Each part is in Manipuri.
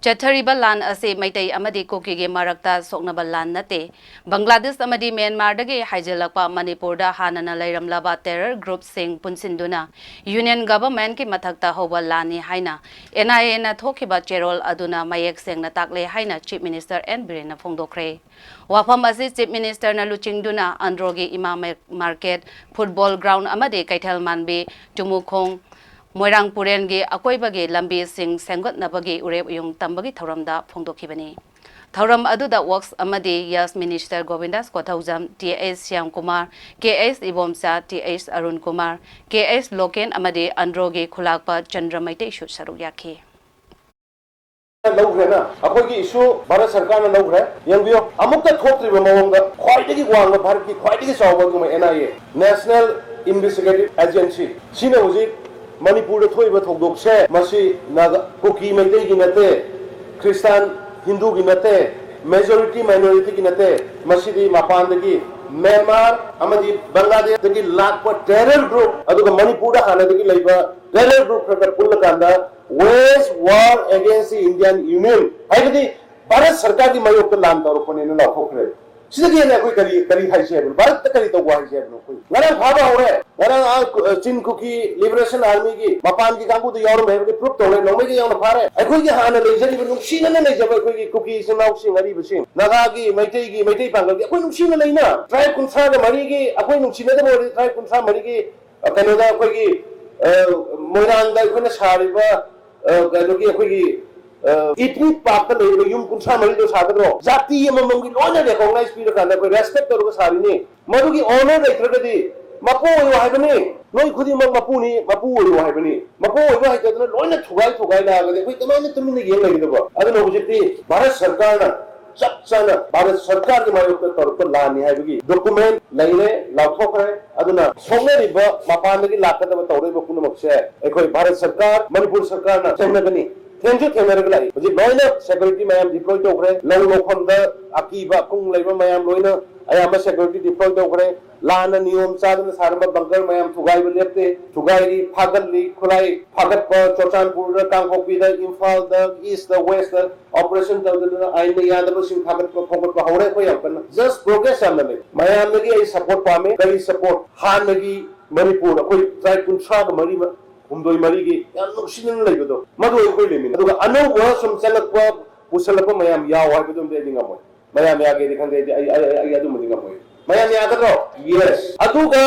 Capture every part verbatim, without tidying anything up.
ꯆꯠꯊꯔꯤꯕ ꯂꯥꯟ ꯑꯁꯤ ꯃꯩꯇꯩ ꯑꯃꯗꯤ ꯀꯨꯀꯤꯒꯤ ꯃꯔꯛꯇ ꯁꯣꯛꯅꯕ ꯂꯥꯟ ꯅꯠꯇꯦ꯫ ꯕꯪꯒ꯭ꯂꯥꯗꯦꯁ ꯑꯃꯗꯤ ꯃ꯭ꯌꯥꯟꯃꯥꯔꯗꯒꯤ ꯍꯥꯏꯖꯤꯜꯂꯛꯄ ꯃꯅꯤꯄꯨꯔꯗ ꯍꯥꯟꯅꯅ ꯂꯩꯔꯝꯂꯕ terror groupꯁꯤꯡ ꯄꯨꯟꯁꯤꯟꯗꯨꯅ Union Governmentꯀꯤ ꯃꯊꯛꯇ ꯍꯧꯕ ꯂꯥꯟꯅꯤ ꯍꯥꯏꯅ NIAꯅ ꯊꯣꯛꯈꯤꯕ ꯆꯦꯔꯣꯜ ꯑꯗꯨꯅ ꯃꯌꯦꯛ ꯁꯦꯡꯅ ꯇꯥꯛꯂꯦ ꯍꯥꯏꯅ Chief Minister N ꯕꯤꯔꯦꯟꯅ ꯐꯣꯡꯗꯣꯛꯈ꯭ꯔꯦ꯫ ꯋꯥꯐꯝ ꯑꯁꯤ Chief Ministerꯅ ꯂꯨꯆꯤꯡꯗꯨꯅ ꯑꯟꯗ꯭ꯔꯣꯒꯤ ꯏꯃꯥ ꯃꯥꯔꯀꯦꯠ, ꯐꯨꯠꯕꯣꯜ ꯒ꯭ꯔꯥꯎꯟ ꯑꯃꯗꯤ ꯀꯩꯊꯦꯜ ꯃꯥꯟꯕꯤ, ꯆꯨꯃꯨꯈꯣꯡ, ꯃꯣꯏꯔꯥꯡ ꯄꯨꯔꯦꯟꯒꯤ ꯑꯀꯣꯏꯕꯒꯤ ꯂꯝꯕꯤꯁꯤꯡ ꯁꯦꯝꯒꯠꯅꯕꯒꯤ ꯎꯔꯦꯞ ꯌꯨꯡ ꯇꯝꯕꯒꯤ ꯊꯧꯔꯝꯗ ꯐꯣꯡꯗꯣꯛꯈꯤꯕꯅꯤ꯫ ꯊꯧꯔꯝ ꯑꯗꯨꯗ Works ꯑꯃꯗꯤ Yes Minister Gobindas Konthoujam, T H Shyamkumar, K H Ibomcha, T H Arun Kumar, K H Loken ꯑꯃꯗꯤ ꯑꯟꯗ꯭ꯔꯣꯒꯤ ꯈꯨꯂꯥꯛꯄ ꯆꯟꯗ꯭ꯔ ꯃꯩꯇꯩꯁꯨ ꯁꯔꯨꯛ ꯌꯥꯈꯤ꯫ ꯂꯧꯈ꯭ꯔꯦꯅ ꯑꯩꯈꯣꯏꯒꯤ issue ꯚꯥꯔꯠ ꯁꯔꯀꯥꯔꯅ ꯂꯧꯈ꯭ꯔꯦ꯫ ꯌꯦꯡꯕꯤꯌꯣ, ꯑꯃꯨꯛꯇ ꯊꯣꯛꯇ꯭ꯔꯤꯕ ꯃꯑꯣꯡꯗ ꯈ꯭ꯋꯥꯏꯗꯒꯤ ꯋꯥꯡꯕ, ꯚꯥꯔꯠꯀꯤ ꯈ꯭ꯋꯥꯏꯗꯒꯤ ꯆꯥꯎꯕ ꯑꯗꯨꯒꯨꯝꯕ NIA, National Investigative Agency, ꯁꯤꯅ ꯍꯧꯖꯤꯛ ꯃꯅꯤꯄꯨꯔꯗ ꯊꯣꯛꯏꯕ ꯊꯧꯗꯣꯛꯁꯦ ꯃꯁꯤ ꯅꯥꯒꯥ, ꯀꯨꯀꯤ ꯃꯩꯇꯩꯒꯤ ꯅꯠꯇꯦ, ꯈ꯭ꯔꯤꯁꯇꯥꯟ ꯍꯤꯟꯗꯨꯒꯤ ꯅꯠꯇꯦ, majority minorityꯒꯤ ꯅꯠꯇꯦ, ꯃꯁꯤꯗꯤ ꯃꯄꯥꯟꯗꯒꯤ ꯃ꯭ꯌꯥꯟꯃꯥꯔ ꯑꯃꯗꯤ ꯕꯪꯒ꯭ꯂꯥꯗꯦꯁꯇꯒꯤ ꯂꯥꯛꯄ terror group, ꯑꯗꯨꯒ ꯃꯅꯤꯄꯨꯔꯗ ꯍꯥꯟꯅꯗꯒꯤ ꯂꯩꯕ terror group ꯈꯔ ꯈꯔ ꯄꯨꯜꯂꯀꯥꯟꯗ wage war against the Indian Union, ꯍꯥꯏꯕꯗꯤ ꯚꯥꯔꯠ ꯁꯔꯀꯥꯔꯒꯤ ꯃꯥꯌꯣꯛꯇ ꯂꯥꯟ ꯇꯧꯔꯛꯄꯅꯦꯅ ꯂꯥꯎꯊꯣꯛꯈ꯭ꯔꯦ꯫ ꯁꯤꯗꯒꯤ ꯍꯦꯟꯅ ꯑꯩꯈꯣꯏ ꯀꯔꯤ, ꯀꯔꯤ ꯍꯥꯏꯁꯦ ꯍꯥꯏꯕꯅꯣ? ꯚꯥꯔꯠꯇ ꯀꯔꯤ ꯇꯧꯕ ꯍꯥꯏꯁꯦ ꯍꯥꯏꯕꯅꯣ? ꯑꯩꯈꯣꯏ ꯉꯔꯥꯡ ꯐꯥꯕ ꯍꯧꯔꯦ꯫ ꯉꯔꯥꯡ ꯑꯥ ꯀꯨ-, ꯑ, ꯆꯤꯟ ꯀꯨꯀꯤ Liberation Armyꯒꯤ ꯃꯄꯥꯟꯒꯤ ꯀꯥꯡꯕꯨꯗ ꯌꯥꯎꯔꯝꯃꯦ ꯍꯥꯏꯕꯒꯤ proof ꯇꯧꯔꯦ꯫ ꯅꯣꯡꯃꯩꯒ ꯌꯥꯎꯅ ꯐꯥꯔꯦ꯫ ꯑꯩꯈꯣꯏꯒꯤ ꯍꯥꯟꯅ ꯂꯩꯖꯔꯤꯕ, ꯅꯨꯡꯁꯤꯅꯅ ꯂꯩꯖꯕ ꯑꯩꯈꯣꯏꯒꯤ ꯀꯨꯀꯤ ꯏꯆꯤꯟ ꯏꯅꯥꯎꯁꯤꯡ, ꯑꯔꯤꯕꯁꯤꯡ, ꯅꯥꯒꯥꯒꯤ, ꯃꯩꯇꯩꯒꯤ, ꯃꯩꯇꯩ ꯄꯥꯡꯒꯜꯒꯤ ꯑꯩꯈꯣꯏ ꯅꯨꯡꯁꯤꯅ ꯂꯩꯅ꯫ Tribe ꯀꯨꯟꯊ꯭ꯔꯥꯒ ꯃꯔꯤꯒꯤ, ꯑꯩꯈꯣꯏ ꯅꯨꯡꯁꯤꯅꯗꯕ ꯑꯣꯏꯔꯗꯤ tribe ꯀꯨꯟꯊ꯭ꯔꯥ ꯃꯔꯤꯒꯤ, ꯑ, ꯀꯩꯅꯣꯗ ꯑꯩꯈꯣꯏꯒꯤ, ꯑ, ꯃꯣꯏꯔꯥꯡꯗ ꯑꯩꯈꯣꯏꯅ ꯁꯥꯔꯤꯕ, ꯑ, ꯀꯩꯅꯣꯒꯤ ꯑꯩꯈꯣꯏꯒꯤ, ꯑ, ethnic parkꯇ ꯂꯩꯔꯤꯕ ꯌꯨꯝ ꯀꯨꯟꯊ꯭ꯔꯥ ꯃꯔꯤꯗꯣ ꯁꯥꯒꯗ꯭ꯔꯣ? ꯖꯥꯇꯤ ꯑꯃꯃꯝꯒꯤ ꯂꯣꯏꯅ recognize ꯄꯤꯔꯀꯥꯟꯗ ꯑꯩꯈꯣꯏ respect ꯇꯧꯔꯒ ꯁꯥꯔꯤꯅꯤ꯫ ꯃꯗꯨꯒꯤ honor ꯂꯩꯇ꯭ꯔꯒꯗꯤ ꯃꯄꯨ ꯑꯣꯏꯌꯨ ꯍꯥꯏꯕꯅꯤ꯫ ꯅꯣꯏ ꯈꯨꯗꯤꯡꯃꯛ ꯃꯄꯨꯅꯤ, ꯃꯄꯨ ꯑꯣꯏꯌꯨ ꯍꯥꯏꯕꯅꯤ꯫ ꯃꯄꯨ ꯑꯣꯏꯕ ꯍꯩꯇꯗꯅ ꯂꯣꯏꯅ ꯊꯨꯒꯥꯏ ꯊꯨꯒꯥꯏ ꯂꯥꯛꯑꯒꯗꯤ ꯑꯩꯈꯣꯏ ꯀꯃꯥꯏꯅ ꯇꯨꯃꯤꯟꯅ ꯌꯦꯡ ꯂꯩꯒꯗꯕ? ꯑꯗꯨꯅ ꯍꯧꯖꯤꯛꯇꯤ ꯚꯥꯔꯠ ꯁꯔꯀꯥꯔꯅ ꯆꯞ ꯆꯥꯅ ꯚꯥꯔꯠ ꯁꯔꯀꯥꯔꯒꯤ ꯃꯥꯌꯣꯛꯇ ꯇꯧꯔꯛꯄ ꯂꯥꯟꯅꯤ ꯍꯥꯏꯕꯒꯤ document ꯂꯩꯔꯦ, ꯂꯥꯎꯊꯣꯛꯈ꯭ꯔꯦ꯫ ꯑꯗꯨꯅ ꯁꯣꯛꯅꯔꯤꯕ, ꯃꯄꯥꯟꯗꯒꯤ ꯂꯥꯛꯀꯗꯕ ꯇꯧꯔꯛꯏꯕ ꯄꯨꯝꯅꯃꯛꯁꯦ ꯑꯩꯈꯣꯏ ꯚꯥꯔꯠ ꯁꯔꯀꯥꯔ, ꯃꯅꯤꯄꯨꯔ ꯁꯔꯀꯥꯔꯅ ꯊꯦꯡꯅꯒꯅꯤ꯫ ꯊꯦꯡꯁꯨ ꯊꯦꯡꯅꯔꯒ ꯂꯥꯛꯏ꯫ ꯍꯧꯖꯤꯛ ꯂꯣꯏꯅ ꯁꯦꯀ꯭ꯌꯨꯔꯤꯇꯤ ꯃꯌꯥꯝ ꯗꯤꯄ꯭ꯂꯣꯏ ꯇꯧꯈ꯭ꯔꯦ꯫ ꯂꯧ ꯂꯧꯐꯝꯗ ꯑꯀꯤꯕ ꯑꯀꯨꯡ ꯂꯩꯕ ꯃꯌꯥꯝ ꯂꯣꯏꯅ ꯑꯌꯥꯝꯕ ꯁꯦꯀ꯭ꯌꯨꯔꯤꯇꯤ ꯗꯤꯄ꯭ꯂꯣꯏ ꯇꯧꯈ꯭ꯔꯦ꯫ ꯂꯥꯟꯅ ꯅꯤꯌꯣꯝ ꯆꯥꯗꯅ ꯁꯥꯔꯝꯕ ꯕꯪꯀꯔ ꯃꯌꯥꯝ ꯊꯨꯒꯥꯏꯕ ꯂꯦꯞꯇꯦ꯫ ꯊꯨꯒꯥꯏꯔꯤ, ꯐꯥꯒꯠꯂꯤ, ꯈꯨꯠꯂꯥꯏ ꯐꯥꯒꯠꯄ ꯆꯨꯔꯆꯥꯟꯄꯨꯔꯗ, ꯀꯥꯡꯄꯣꯛꯄꯤꯗ, ꯏꯝꯐꯥꯜꯗ, ꯏꯁꯇ, ꯋꯦꯁꯇ ꯑꯣꯄꯔꯦꯁꯟ ꯇꯧꯗꯅ ꯑꯥꯏꯟꯅ ꯌꯥꯗꯕꯁꯤꯡ ꯐꯥꯒꯠꯄ ꯈꯣꯝꯒꯠꯄ ꯍꯧꯔꯦ꯫ ꯑꯩꯈꯣꯏ ꯌꯥꯝ ꯀꯟꯅ ꯖꯁ ꯄ꯭ꯔꯣꯒ꯭ꯔꯦꯁ ꯌꯥꯝꯅ ꯂꯩ꯫ ꯃꯌꯥꯝꯗꯒꯤ ꯑꯩ ꯁꯄꯣꯔꯠ ꯄꯥꯝꯃꯦ꯫ ꯀꯔꯤ ꯁꯄꯣꯔꯠ? ꯍꯥꯟꯅꯒꯤ ꯃꯅꯤꯄꯨꯔ ꯑꯩꯈꯣꯏ ꯇ꯭ꯔꯥꯏꯕ ꯀꯨꯟꯊ꯭ꯔꯥꯒ ꯃꯔꯤ, ꯍꯨꯝꯗꯣꯏ ꯃꯔꯤꯒꯤ ꯌꯥꯝ ꯅꯨꯡꯁꯤꯅꯅ ꯂꯩꯕꯗꯣ, ꯃꯗꯨ ꯑꯩꯈꯣꯏ ꯂꯩꯃꯤꯟꯅꯩ꯫ ꯑꯗꯨꯒ ꯑꯅꯧꯕ ꯁꯨꯝ ꯆꯪꯂꯛꯄ, ꯄꯨꯁꯜꯂꯛꯄ ꯃꯌꯥꯝ ꯌꯥꯎ ꯍꯥꯏꯕꯗꯨꯝꯗꯤ ꯑꯩꯗꯤ ꯉꯝꯃꯣꯏ꯫ ꯃꯌꯥꯝ ꯌꯥꯒꯦꯗꯤ ꯈꯪꯗꯦ, ꯑꯩꯗꯤ, ꯑꯩ, ꯑꯩ, ꯑꯩ ꯑꯗꯨꯝꯕꯗꯤ ꯉꯝꯃꯣꯏ꯫ ꯃꯌꯥꯝ ꯌꯥꯒꯗ꯭ꯔꯣ? ꯌꯦꯁ꯫ ꯑꯗꯨꯒ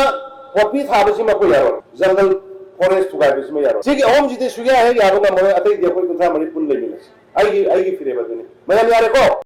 ꯄꯣꯄꯤ ꯊꯥꯕꯁꯤꯃ ꯑꯩꯈꯣꯏ ꯌꯥꯔꯣꯏ, ꯖꯪꯒꯜ ꯐꯣꯔꯦꯁ ꯊꯨꯒꯥꯏꯕꯁꯤꯃ ꯌꯥꯔꯣꯏ꯫ ꯁꯤꯒꯤ ꯑꯍꯨꯝꯁꯤꯗꯤ ꯁꯨꯌꯥ ꯍꯦꯛ ꯌꯥꯕ ꯉꯝꯃꯔꯣꯏ꯫ ꯑꯇꯩꯗꯤ ꯑꯩꯈꯣꯏ ꯀꯨꯟꯊ꯭ꯔꯥ ꯃꯔꯤ ꯄꯨꯟ ꯂꯩꯃꯤꯟꯅꯁꯤ꯫ ꯑꯩꯒꯤ, ꯑꯩꯒꯤ ꯐꯤꯔꯦꯞ ꯑꯗꯨꯅꯤ꯫ ꯃꯌꯥꯝ ꯌꯥꯔꯦꯀꯣ?